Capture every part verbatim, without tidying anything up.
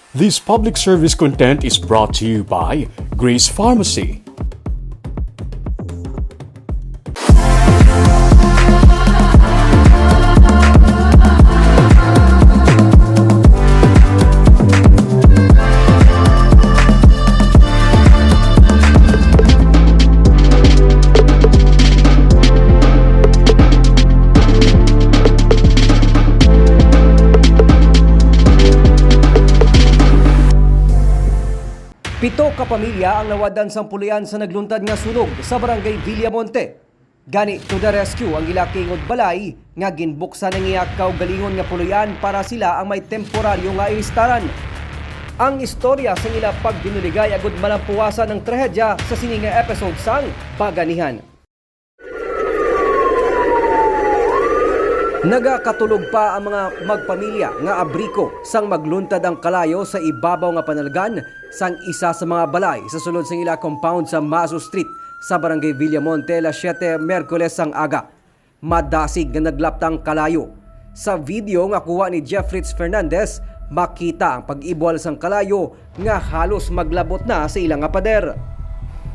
This public service content is brought to you by Grace Pharmacy. Pito ka pamilya ang nawad-an sang puloy-an sa nagluntad nga sunog sa Barangay Villamonte. Gani, to the rescue ang ila kaingod balay nga ginbuksan ang iya kaugalingon nga puloy-an para sila ang may temporaryo nga ilistaran. Ang istorya sang ila pagbinuligay agud malampuwasan ang trahedya sa sini nga episode sang Paganihan. Nagakatulog pa ang mga magpamilya nga abriko sang magluntad ang kalayo sa ibabaw nga panalgan sang isa sa mga balay sa sulod sang ila compound sa Mazo Street sa Barangay Villamonte, alas siyete Miyerkules sang aga. Madasig nga naglapta ang kalayo. Sa video nga kuha ni Jeff Fritz Fernandez, makita ang pag-ibwal sang kalayo nga halos maglabot na sa ila nga pader.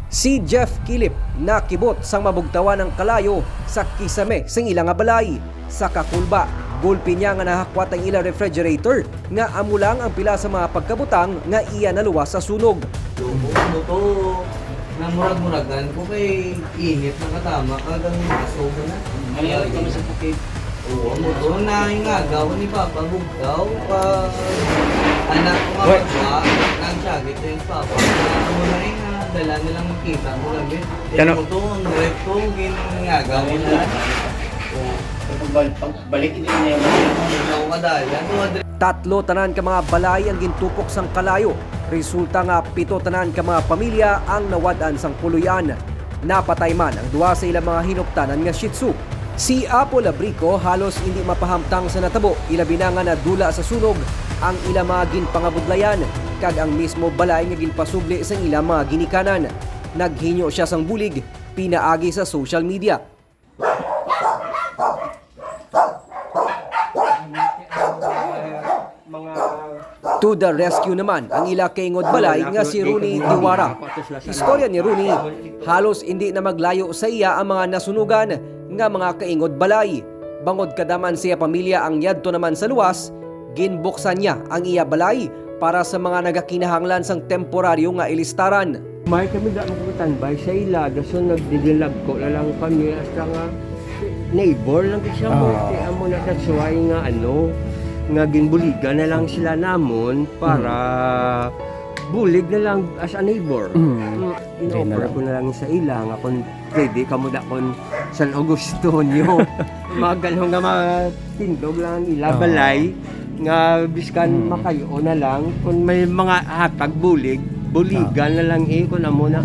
Si Jeff Kilip nakibot sang mabugtawan ang kalayo sa kisame sang ila nga balay. Sa kakulba, gulpi niya nga nahakwat ang ila refrigerator nga amo lang ang pila sa mga pagkabutang nga iya naluwas sa sunog. Lumo, ano to? Namurag-muragan ko kay init na katama kag ang aso ba na? Ano yung kami sa bukid? Oo, mo to na yung agaw ni Papa Bugtaw pa anak ko nga What? Papa, nang sagit na yung Papa. Amo na yung, ah, dala nilang makita mo lang eh. Kano? Ito to, ang recto, ginagawa na. Pagbal-, pagbalik, hindi na yung Ikaw madaya, no? Tatlo tanan ka mga balay ang gintupok sang kalayo. Resulta nga pito tanan ka mga pamilya ang nawad-an sang puloy-an. Napatay man ang duha sa ilang mga hinuptanan nga Shih Tzu. Si Apple Abrico halos indi mapahamtang sa natabo, ilabi na nga nadula sa sunog ang ilang mga ginpangabudlayan kag ang mismo balay nga ginpasubli sang ilang mga ginikanan. Naghinyo sia sang bulig pinaagi sa social media. To the rescue naman ang ila kaingod balay nga si Rooney Tiwara. Istorya ni Rooney, halos indi na maglayo sa iya ang mga nasunugan nga mga kaingod balay. Bangod kada man sa iya pamilya ang yadto naman sa luwas, ginbuksan niya ang iya balay para sa mga nagakinahanglan sang temporaryo nga ilistaran. May kami da magkutambay sa ila, dason nagdidilagko na lang kami hasta nga neighbor lang gid siya mo. Ah. Kaya amo na that's why nga ano, nga ginbuligan na lang sila namon para Mm. bulig na lang as a neighbor. Mm. Mm, Diyan na in-offer lang. ko na lang sa ila nga kung pwede kamo da kon San Augusto nyo. Mga ganun nga mga tindog lang ang ila Oo. balay nga biskan Mm. makayo na lang kung may mga hatag bulig, buligan Ah. na lang eh kung amo na.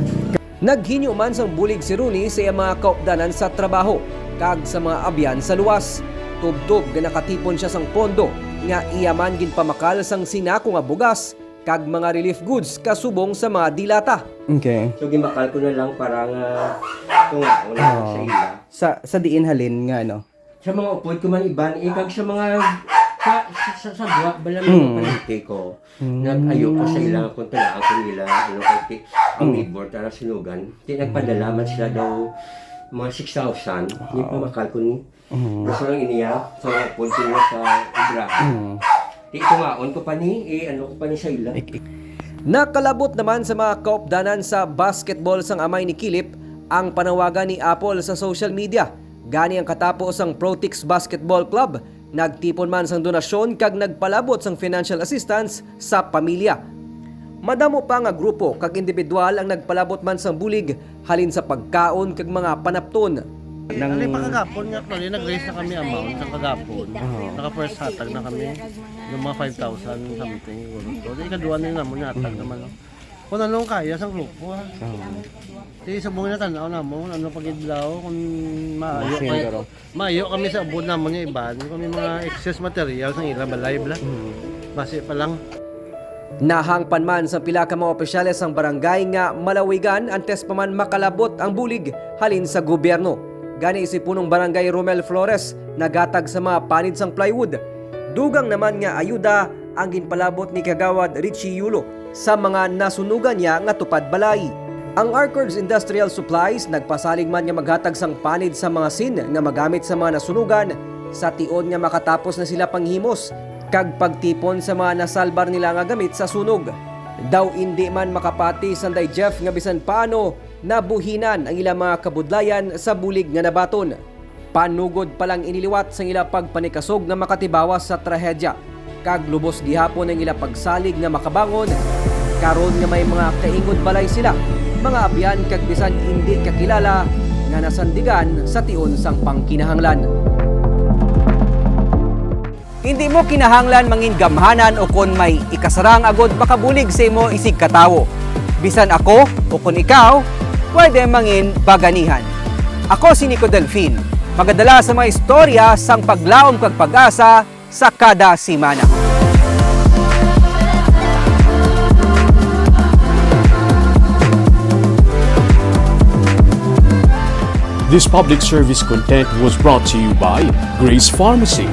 Naghinyo man sang bulig si Rooney sa iya mga kaupdanan sa trabaho kag sa mga abyan sa luwas. Tubtob nga nakatipon sia sang pondo nga iya man ginpamakal sang sinako nga bugas kag mga relief goods kasubong sa mga dilata. Okay. So, gimakal ko na lang para nga tungaon Oo. sa ila. Sa, sa diin halin nga, ano? Sa mga upod ko man iban, eh, kag sa mga, sa, sa, sa, sa gwa, bala Mm. mga palengke ko. Mm. Nag-ayo ko sa ila, kung tagaan ko nila, ano, kay ti-, ang Mm. neighbor, tara sinugan. Ti nagpadala man sila daw mga six thousand, ni Oo. pamakal ko ni Mm. Gusto lang iniya, so, punto na sa obra. Mm. Di kumaon ko pa ni, eh, ano ko pa ni sa ila. Ik-, ik- Nakalabot naman sa mga kaupdanan sa basketball sang amay ni Kilip ang panawagan ni Apple sa social media. Gani ang katapo sang Protex Basketball Club, nagtipon man sang donasyon kag nagpalabot sang financial assistance sa pamilya. Madamo pa nga grupo kag individual ang nagpalabot man sang bulig halin sa pagkaon kag mga panapton. Nang Ano yung pagkagapon nga, actually, nag-raise na kami amount sa kagapon. Oo. Naka-first hatag na kami ng mga five thousand something, siguro. So, di ikaduha na yun naman, hatag Mm. naman, no? Kung anong kaya sa grupo, ha? Oo. Di, subong na tanaw naman, kung ano pagidlaw, kung maayo Mas yun, kayo. pero Maayo kami sa abot namon nga iban, kung may mga excess material sang ila balay, bla. Mm. Basi pa lang. Nahangpan man sang pila ka mga opisyales sang barangay nga malawigan antes pa man makalabot ang bulig halin sa gobyerno. Gani si Punong Barangay Romel Flores naghatag sa mga panid sang plywood. Dugang naman nga ayuda ang ginpalabot ni Kagawad Richie Yulo sa mga nasunugan niya nga tupad balay. Ang Arcord's Industrial Supplies nagpasalig man nga maghatag sang panid sa mga sin nga magamit sa mga nasunugan sa tion nga makatapos na sila panghimos kag pagtipon sa mga nasalbar nila nga gamit sa sunog. Daw indi man makapati sanday Jeff nga bisan paano nabuhinan ang ilang mga kabudlayan sa bulig nga nabaton. Panugod pa lang ini liwat sang ila pagpanikasog nga makatibawas sa trahedya, kag lubos gihapon ang ila pagsalig nga makabangon, karon nga may mga kaingod balay sila, mga abyan kag bisan indi kakilala nga nasandigan sa tion sang pangkinahanglan. Hindi mo kinahanglan mangin gamhanan o kon may ikasarang agod makabulig sa imo isig ka tawo. Bisan ako o kon ikaw, pwede mangin baganihan. Ako si Nico Delfin, magadala sa mga istorya sang paglaom kag pag-asa sa kada semana. This public service content was brought to you by Grace Pharmacy.